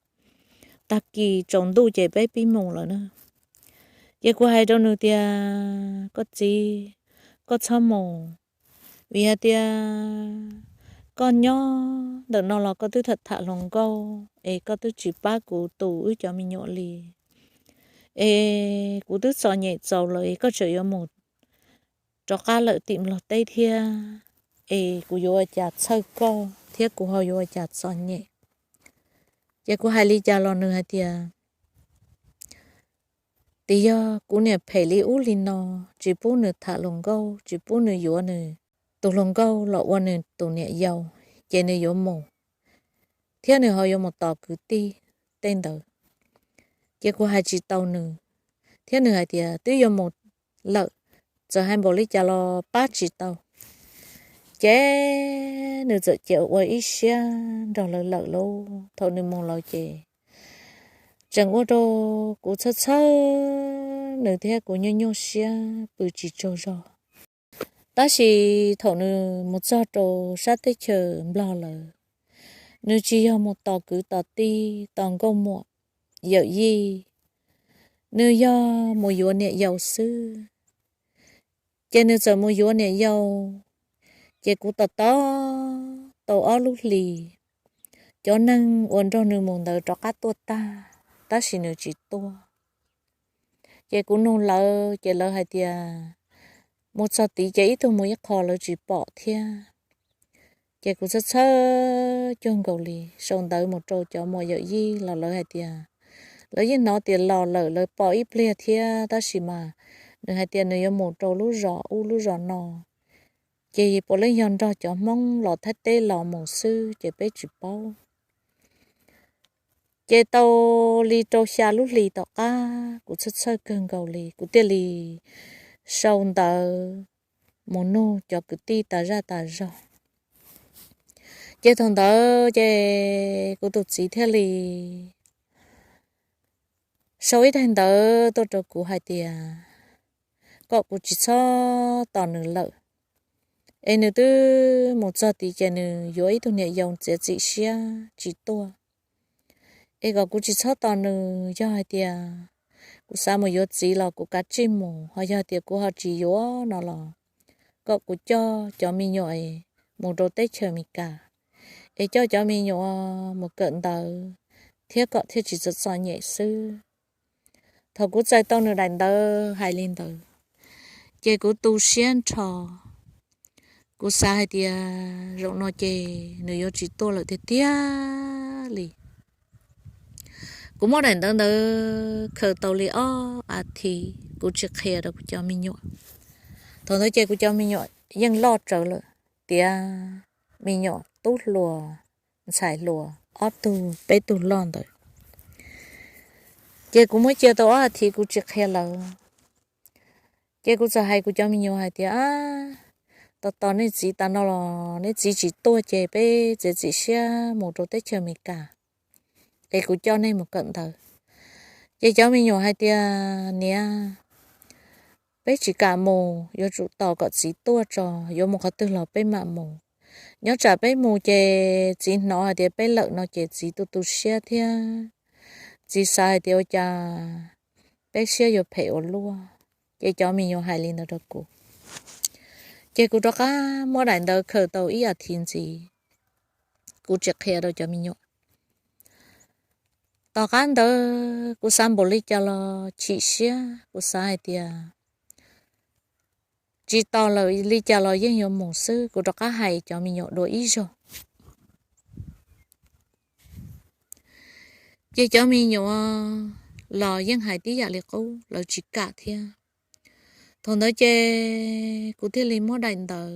tag kis tsaus ntuj ces peb pib mus lawm na. Ces kuv hais rau nws tias, koj txiv, koj txhob mus, vim hais tias koj nyob ntawm no los koj twb tham tham hluas nkauj es koj twb tsis pab kuv tu wb cov me nyuam li, es kuv twb txom nyem txaus lawm es koj tseem yuav mus rov qab lawm tim Nplog teb thiab, es kuv yuav ua cas txhawj koj thiab kuv ho yuav ua cas txom nyem. Ces kuv hais li cas los nws hais tias, tias yog kuv niam phem li ub li no, tsis pub nws tham hluas nkauj, tsis pub nws yuav nws tus hluas nkauj los ua nws tus niam yau, ces nws yuav mus, thiab nws ho yuav mus tos kwv tij tej ntawd. Ces kuv hais tsis tau nws, thiab nws hais tias twb yuav mus lawm, txawm hais npaum li cas los pab tsis tau. Ces nws txawm cia ua ib siab nrog lawv lawm lauj. Thaum nws mus lawm ces tseem ua rau kuv txhawj txhawj nws thiab kuv nyuaj nyuaj siab pw tsis tsaug zog. Tab sis thaum nws mus txog rau sab teb chaws Nplog lawm, nws tsis yog mus tos kwv tos tij tos nkauj muam yawm yij, nws yog mus yuav niam yau xwb. Ces nws txawm mus yuav niam yau, ces kuv tos tos tau ob lub hlis, cov neeg uas nrog nws mus ntawd rov qab tuaj tag, tab sis nws tsis tuaj. Ces kuv nug lawv ces lawv hais tias mus txog tid ces ib tug mus ib qho lawv tsis pom thiab. Ces kuv txhawj txhawj cuag nkaus li, sau ntawv mus rau cov muam yawm yij los lawv hais tias lawv yeej hnov tias los lawm, lawv pom ib pliag thiab, tab sis mas nws hais tias nws yuav mus rau lub zos ub lub zos no, ces puav leej yog nrog cov Hmoob los Thaib teb los mus xwb ces peb tsis paub. Ces tau li rau xya lub hlis tom qab kuv txhawj txhawj kawg nkaus li, kuv thiaj li sau ntawv mus nug cov kwv tij tas zaj tas zog. Ces thaum ntawd ces kuv tus txiv thiaj li sau ib daim ntawv tuaj rau kuv hais tias kom kuv tsis txhob tos nws lawm, es nws twb mus txog tid ces nws yuav ib tug niam yau txiav txim siab tsis tuaj. Es kom kuv tsis txhob tos nws, yog hais tias kuv xav mus yuav txiv los kuv kav tsij mus, ho yog tias kuv ho tsis yuav no los kom kuv coj cov me nyuam mus rau teb chaws Amelikas, es coj cov me nyuam mus kawm ntawv thiab kom thiaj tsis txom txom nyem xwb. Thaum kuv txais tau nws daim ntawv hais li ntawd, ces kuv tu siab nrho. Kuv xav hais tias zaum no ces nws yuav tsis tuaj lawm tiag tiag li. Kuv muab daim ntawv ntawd khaws tau li ob as thiv kuv tsis qhia rau kuv cov me nyuam. Thaum ntawd ces kuv cov me nyuam yeej loj tsawv lawm, tiav me nyuam tub hluas ntxhais hluas ob tug peb tug loj ntawd. Ces kuv muab cia tau ob as thiv kuv tsis qhia lawv. Ces kuv txawm hais kuv cov me nyuam hais tias, tos tos nej txiv tas no los nej txiv tsis tuaj ces peb txiav txim siab mus rau teb chaws Amelikas, es kuv coj nej mus kawm ntawv. Ces cov me nyuam hais tias, niam, peb tsis kam mus, yuav tsum tos kom txiv tuaj tso, yuav mus qhov twg los peb mam mus. Nyob tsam peb mus ces txiv hnov hais tias peb lawm no ces txiv tu tu siab thiab txiv xav hais tias ua cas peb siab yuav phem ua luaj. Ces cov me nyuam hais li ntawd rau kuv, ces kuv rov qab muab daim ntawv khaws tau ib as thiv ntxiv, kuv tsis qhia rau cov me nyuam. Tom qab ntawd kuv xav npaum li cas los chim siab, kuv xav hais tias tsis tos lawm li cas los yeej yuav mus xwb, kuv rov qab hais cov me nyuam dua ib zaug. Ces cov me nyuam los yeej hais tib yam li qub, lawv tsis kam thiab. Thaum ntawd ces kuv thiaj li muab daim ntawv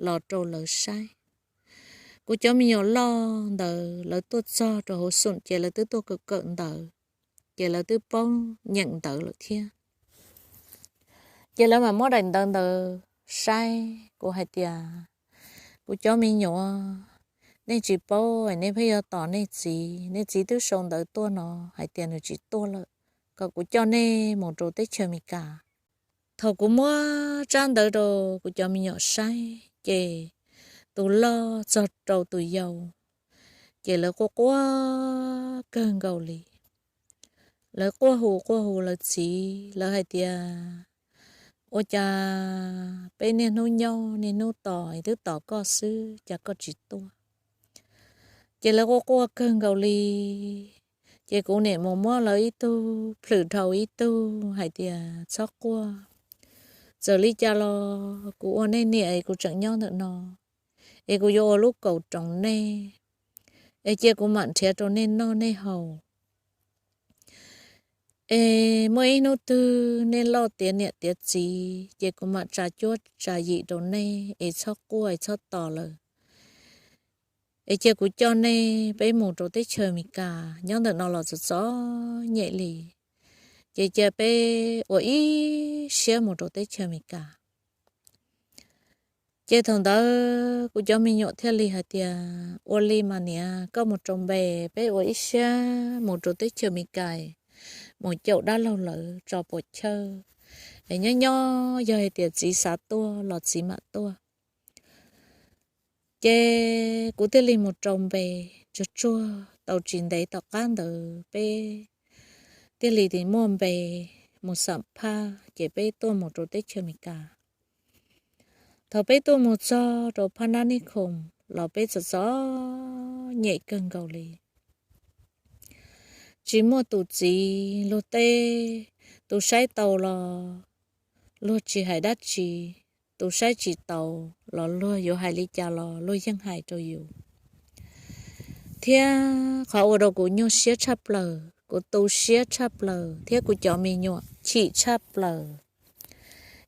los rau lawv saib. Kuv cov me nyuam loj ntawd lawv tuaj txog rau hauv xum ces lawv twb tuaj kawm kawm ntawv, ces lawv twb paub nyeem ntawv lawm thiab. Ces lawv mam muab daim ntawv ntawd saib kuv hais tias, kuv cov me nyuam, nej tsis paub nej pheej yuav tos nej txiv, nej txiv twb sau ntawv tuaj no hais tias nws tsis tuaj lawm, kom kuv coj nej mus rau teb chaws Amelikas. Thaum kuv muab tsab ntawv rau kuv cov me nyuam saib ces tus loj txog rau tus yau, ces lawv quaj quaj kawg nkaus li. Lawv quaj hu quaj hu lawv txiv, lawv hais tias, ua cas peb niaj hnub nyob niaj hnub tos twb tos koj xwb cas koj tsis tuaj. Ces lawv quaj quaj kawg nkaus li. Ces kuv niam mus muab lawv ib tug plhws dhau ib tug hais tias, txhob quaj, txawm li cas los kuv ua nej niam es kuv tseem nyob ntawm no, es kuv yuav ua lub kaus roos nej, es cia kuv mam nrhiav rau nej noj nej haus. Es muaj ib hnub twg nej loj tiav niam tiav txiv ces kuv mam tsa cuab tsa yim rau nej, es txhob quaj es txhob tos lawm. Es cia kuv coj nej peb mus rau teb chaws Amelikas, nyob ntawm no los txom txom nyem li, ces cia peb ua ib siab mus rau teb chaws Amelikas. Ces thaum ntawd kuv cov me nyuam thiaj li hais tias, ua li mas niam, koj mus rau npe, peb ua ib siab mus rau teb chaws Amelikas, mus caum dab laug lawv tso puas chawj, es nyob nyob yog hais tias txiv xav tuaj los txiv mam tuaj. Ces kuv thiaj li mus rau npe, tsuag tsuag tau tsis ntev tom qab ntawd peb thiaj li muaj npe mus xam phaj ces peb tuaj mus rau teb chaws Amelikas. Thaum peb tuaj mus txog rau Phaj Nab Nij Khoom los peb txom txom nyem kawg nkaus li. Tsis muaj tus txiv luag teb, tus saib tau los luag tsis hais dab tsi, tus saib tsis taus los luag yuav hais li cas los luag yeej hais rau yus. Thiab qhov ua rau kuv nyuaj siab tshaj plaws, kuv tu siab tshaj plaws thiab kuv cov me nyuam chim tshaj plaws,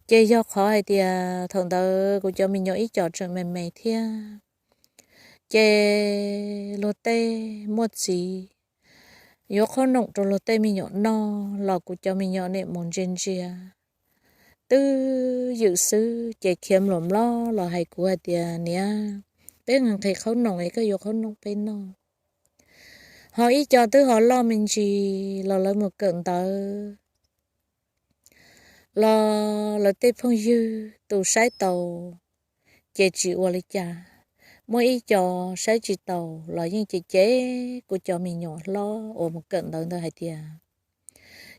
ces yog qhov hais tias thaum ntawd kuv cov me nyuam ib co tseem me me thiab, ces luag tej muaj txiv yuav qhaub noom rau luag tej me nyuam noj los kuv cov me nyuam niaj mus ntsia ntsia twb ywm xwb ces khiav mlom mlob los hais kuv hais tias, Niam, peb nqhis qhaub noom es koj yuav qhaub noom peb noj. Ho ib co twb ho loj me ntsis los lawv mus kawm ntawv los lawv tej phooj ywg tus saib taus ces tsis ua li cas. Muaj ib co saib tsis taus los yeej cem cem kuv cov me nyuam hlob uas mus kawm ntawv ntawd hais tias,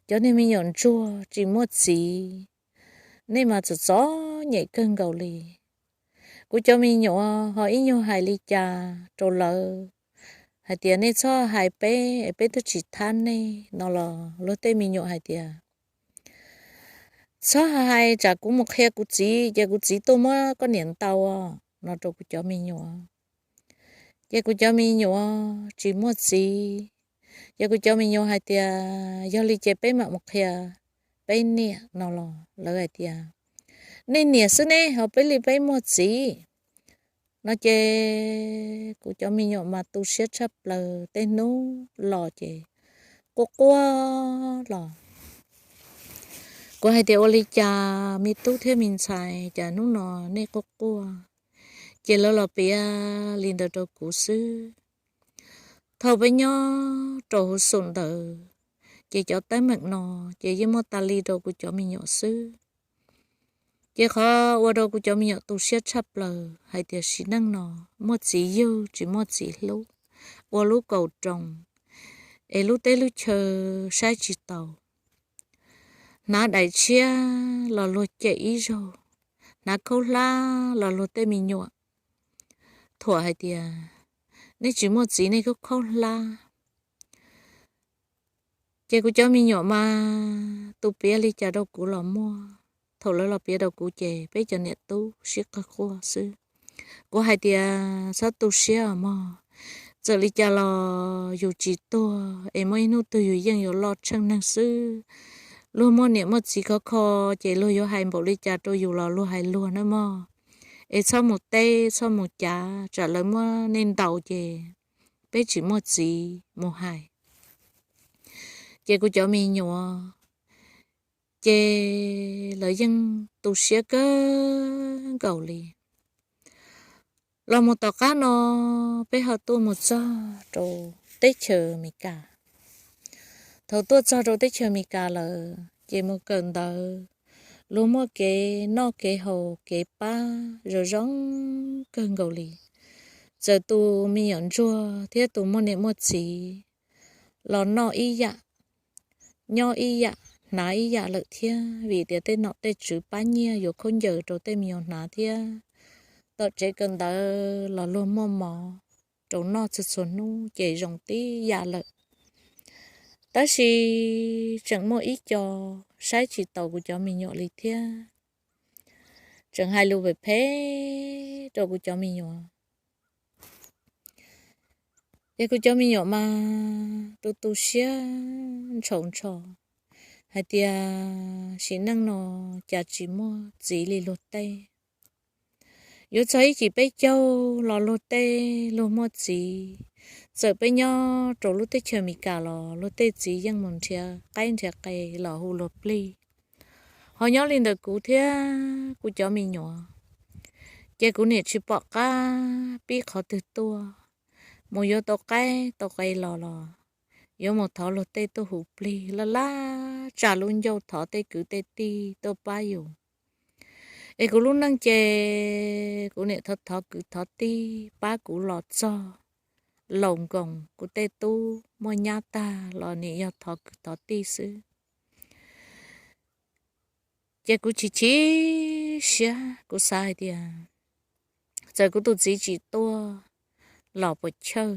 Cov niag me nyuam ntsuag tsis muaj txiv, nej mas txom txom nyem kawg nkaus li. Kuv cov me nyuam ho ib nyuag hais li cas rau lawv hais tias, Nej txhob hais peb, peb twb tsis thab nej no los luag tej me nyuam hais tias, Txhob hais, tsam kuv mus qhia kuv txiv ces kuv txiv tuaj muab koj niam ntaus no rau kuv cov me nyuam. Ces kuv cov me nyuam tsis muaj txiv, ces kuv cov me nyuam hais tias, Yog li ces peb mam mus qhia peb niam no los lawv hais tias, Nej niam xwb ne ho peb li peb muaj txiv no ces kuv cov me nyuam mas tu siab tshaj plaws, tej hnub los ces quaj quaj los. Kuv hais tias, Ua li cas me tub thiab me ntxhais, cas hnub no nej quaj quaj? Ces lawv los piav li ntawd rau kuv xwb. Thaum peb nyob rau hauv xum ntawd ces cov teeb meem no ces yeej muaj tas li rau kuv cov me nyuam xwb. Ces qhov ua rau kuv cov me nyuam tu siab tshaj plaws hais tias sim neej no muaj txiv yug tsis muaj txiv hlub, ua lub kaus roos es lub teb lub chaw saib tsis taus, hnav daim tshiab los luag cem ib zaug, hnav khaub hlab los luag tej me nyuam thuam hais tias, Nej tsis muaj txiv nej khaub khaub hlab. Ces kuv cov me nyuam mas tus piav li cas rau kuv los muaj, thaum lawv los piav rau kuv ces peb cov niam tub sib qawg quaj xwb. Kuv hais tias, Txhob tu siab os mog, txawm li cas los yus tsis tuag es muaj ib hnub twg yus yeej yuav loj tsheej neeg xwb. Luag muaj niam muaj txiv khov kho ces luag yuav hais npaum li cas rau yus los luag hais luag nawb mog. Es txhob mus teb txhob mus cav, tsam lawv muab nej ntaus ces peb tsis muaj txiv mus hais. Ces kuv cov me nyuam ces lawv yeej tu siab kawg nkaus li. Los mus tom qab no peb ho tuaj mus txog rau teb chaws Amelikas. Thaum tuaj txog rau teb chaws Amelikas lawm ces mus kawm ntawv, luag muaj kev noj kev haus kev pab zoo zoo kawg nkaus li. Txawm tus me nyuam ntsuag thiab tus muaj niam muaj txiv los noj ib yam, nyob ib yam, hnav ib yam lawm thiab, vim tias tej nom tej tswv pab nyiaj yuav khaub ncaws rau tej me nyuam hnav thiab. Tom tsev kawm ntawv los luag muaj mov rau noj txhua txhua hnub ces zoo tib yam lawm. Tab sis tseem muaj ib co saib tsis taus kuv cov me nyuam li thiab, tseem hais lus phem phem rau kuv cov me nyuam. Ces kuv cov me nyuam mas tu tu siab ntshau ntsho hais tias sim neej no cas tsis muaj txiv li luag tej. Yuav txog ib cim peb caug los luag tej luag muaj txiv. Txawm peb nyob rau lub teb chaws Amelikas los luag tej txiv yeej mus nrhiav qaib nrhiav qe los hu luag plig. Ho nyob li ntawm kuv thiab kuv cov me nyuam, ces kuv niam tsis pom qab pib qhov twg tuaj, mus yuav tau qaib tau qe los los yuav mus thov luag tej tuaj hu plig laj laj tsa lub ncauj thov tej kwv tej tij tuaj pab yus. Es kuv lub neej ces kuv niam thov thov kwv thov tij pab kuv los txog laus nkoos, kuv tej tub muaj nyab tag los niam yog thov kwv thov tij xwb. Ces kuv chim chim siab, kuv xav hais tias txawm kuv tus txiv tsis tuaj los puas chawj,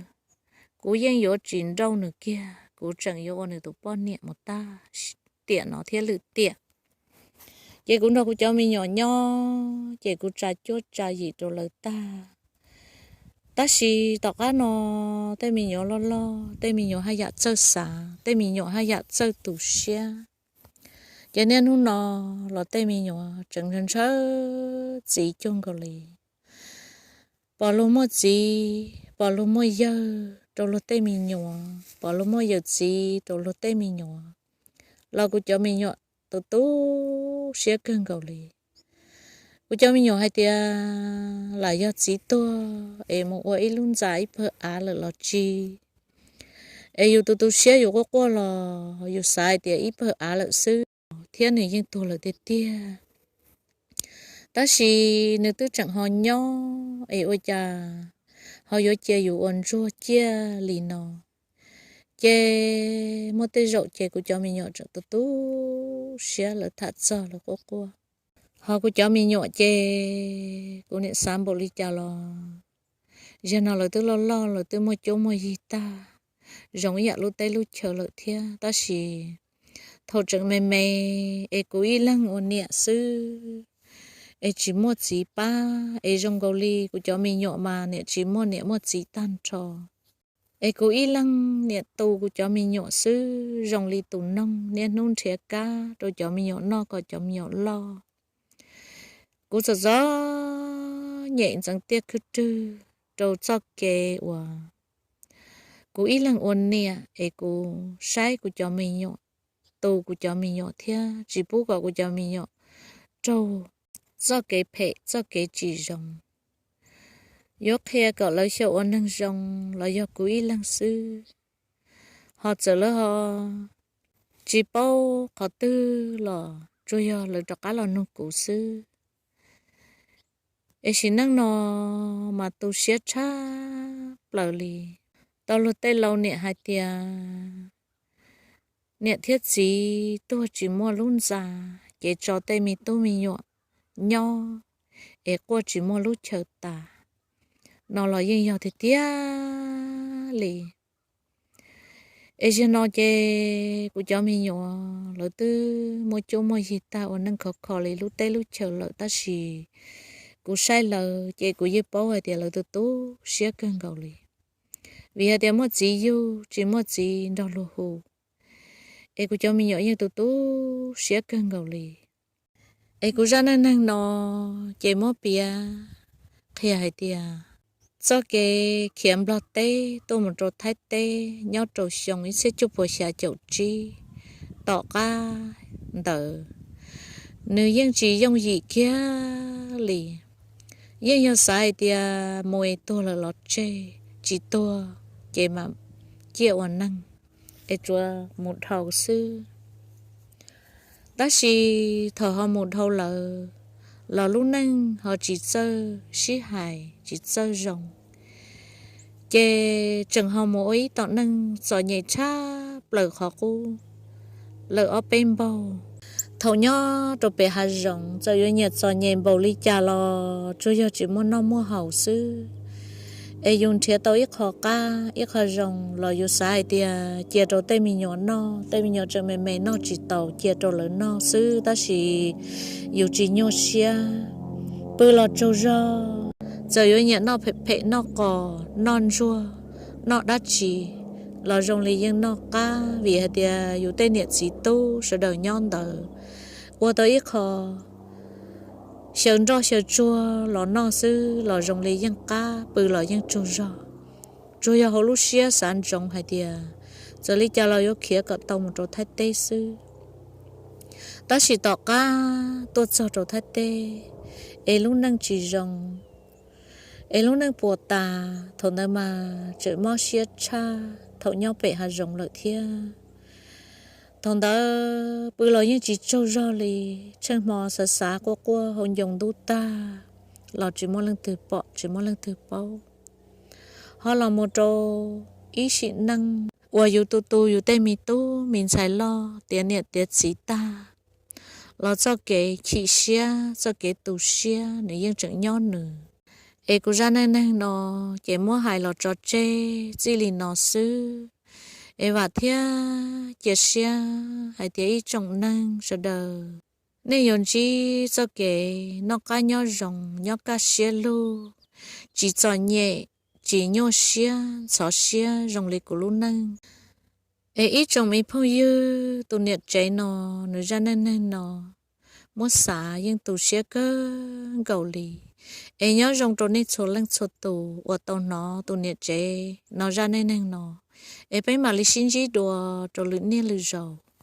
kuv yeej yuav tsis nrauj nws kiag, kuv tseem yuav ua nws tus poj niam mus tag tiam no thiab lwm tiam. Ces kuv nrog kuv cov me nyuam nyob ces kuv tsa cuab tsa yim rau lawv tag. Tab sis tom qab no tej me nyuam loj loj, tej me nyuam haj yam txawj xav, tej me nyuam haj yam txawj tu siab. Ces niaj hnub no los tej me nyuam tseem ntshaw ntshaw txiv cuag nkaus li. Pom luag muaj txiv, pom luag muaj yawg, rau luag tej me nyuam, pom luag muaj yawm txiv rau luag tej me nyuam, los kuv cov me nyuam tu tu siab kawg nkaus li. Kuv cov me nyuam hais tias lam yog txiv tuag es mus ua ib lub ntxa ib pawg av lawm los tsis, es yus tu tu siab yus quaj quaj los yus xav hais tias ib pawg av lawm xwb thiab nws yeej tuag lawm tiag tiag. Tab sis nws twb tseem ho nyob es ua cas ho yuav cia yus ua ntsuag ciaj li no. Ces muaj tej zaum ces kuv cov me nyuam tseem tu tu siab, lawv tham txog lawv quaj quaj. Ho kuv cov me nyuam ces kuv niam xav npaum li cas los, zaum no lawv twb loj loj, lawv twb muaj cuab muaj yig tag, zoo ib yam lub teb lub chaw lawm thiab. Tab sis thaum tseem me me es kuv ib leeg ua niam xwb, es tsis muaj txiv pab, es zoo nkaus li kuv cov me nyuam mas niam tsis muaj niam muaj txiv tag nrho. Es kuv ib leeg niam tu kuv cov me nyuam xwb, zoo li tus noog niaj hnub nrhiav kab rau cov me nyuam noj kom cov me nyuam loj. Kuv txom txom nyem ntxeev tiaj khwb rwg rau txoj kev uas kuv ib leeg ua niam es kuv saib kuv cov me nyuam, tu kuv cov me nyuam thiab tsis pub kom kuv cov me nyuam raug txoj kev phem txoj kev tsis zoo. Yuav qhia kom lawv xyaum ua neeg zoo los yog kuv ib leeg xwb, ho txawm lawv ho tsis paub qhov twg los tsuas yog lawv rov qab los nug kuv xwb. Es sim neej no mas tu siab tshaj plaws li. Tau luag tej laus niam hais tias niam thiab txiv tuag tsis muaj lub ntxa, ces tso tej me tub me nyuam nyob es quaj tsis muaj lub chaw tas no los yeej yog tiag tiag li. Es zaum no ces kuv cov me nyuam lawv twb muaj cuab muaj yig tag ua neej khov kho li lub teb lub chaw lawm, tab sis kuv saib lawv ces kuv yeej paub hais tias lawv tu tu siab kawg nkaus li. Vim hais tias muaj txiv yug tsis muaj txiv nrog luag hu, es kuv cov me nyuam yeej tu tu siab kawg nkaus li. Es kuv zaj neej neeg no ces muab piav qhia hais tias txoj kev khiav nplog teb tuaj mus rau Thaib teb nyob rau xyoo ib txhiab cuaj puas xya caum tsib tom qab ntawd, nws yeej tsis yooj yim kiag li. Yeej yog xav hais tias mus es tuag lawm los tseg, tsis tuag ces mam ciaj ua neeg es tsuas mus dhau xwb. Tab sis thaum ho mus dhau lawm los lub neej ho tsis txawj sib hais tsis txawj zoo, ces tseem ho mus ua ib tom neej txom nyem tshaj plaws qhov qub lawm ob peb npaug. Thaum nyob rau pem hav zoov txawm yuav nyiam txom nyem npaum li cas los tsuas yog tsis muaj noj muaj haus xwb. Es yus nrhiav tau ib qho qab ib qho zoo los yus xav hais tias cia rau tej me nyuam noj, tej me nyuam tseem me me noj tsis taus cia rau lawv noj xwb, tab sis yus tsis nyuaj siab, pw los tsaug zog. Txawm yuav nyiam noj phem phem, noj qos, noj ntsuag, noj dab tsi los zoo li yeej noj qab, vim hais tias yus tej niam txiv tub sawv daws nyob ntawd ua tau ib qho xyaw nroj xyaw tsuag los noj xwb los zoo li yeej qab, pw los yeej tsaug zog. Tsuas yog hauv lub siab xav ntsoov hais tias txawm li cas los yuav khiav kom tau mus rau Thaib teb xwb. Tab sis tom qab tuaj txog rau Thaib teb es lub neej tsis zoo, es lub neej puas tas, thaum ntawd mas tseem mob siab tshaj thaum nyob pem hav zoov lawm thiab. Thaum ntawd pw los yeej tsis tsaug zog li, tsheej hmo xav xav quaj quaj hauv ncoo ntub tag los tsis muaj leej twg pom tsis muaj leej twg paub. Ho los mus rau ib sim neej uas yus tu tu yus tej me tub me ntxhais loj tiav niam tiav txiv tag los txoj kev chim siab txoj kev tu siab nws yeej tseem nyob nws. Es kuv zaj neej neeg no ces muab hais los tso tseg txij li no xwb. Es vam thiab cia siab hais tias ib tsoom neeg sawv daws nej yuav ntsib txoj kev noj qab nyob zoo, nyob kaj siab lug, tsis txom nyem, tsis nyuaj siab ntxhov siab zoo li kuv lub neej. Es ib tsoom me phooj ywg, tus niam tsev no nws zaj neej neeg no muab xav yeej tu siab kawg nkaus li. Es nyob zoo rau nej txhua leej txhua tus uas tau hnov tus niam tsev no zaj neej neeg no, es peb mam li sib ntsib dua rau lwm niaj lwm zaus.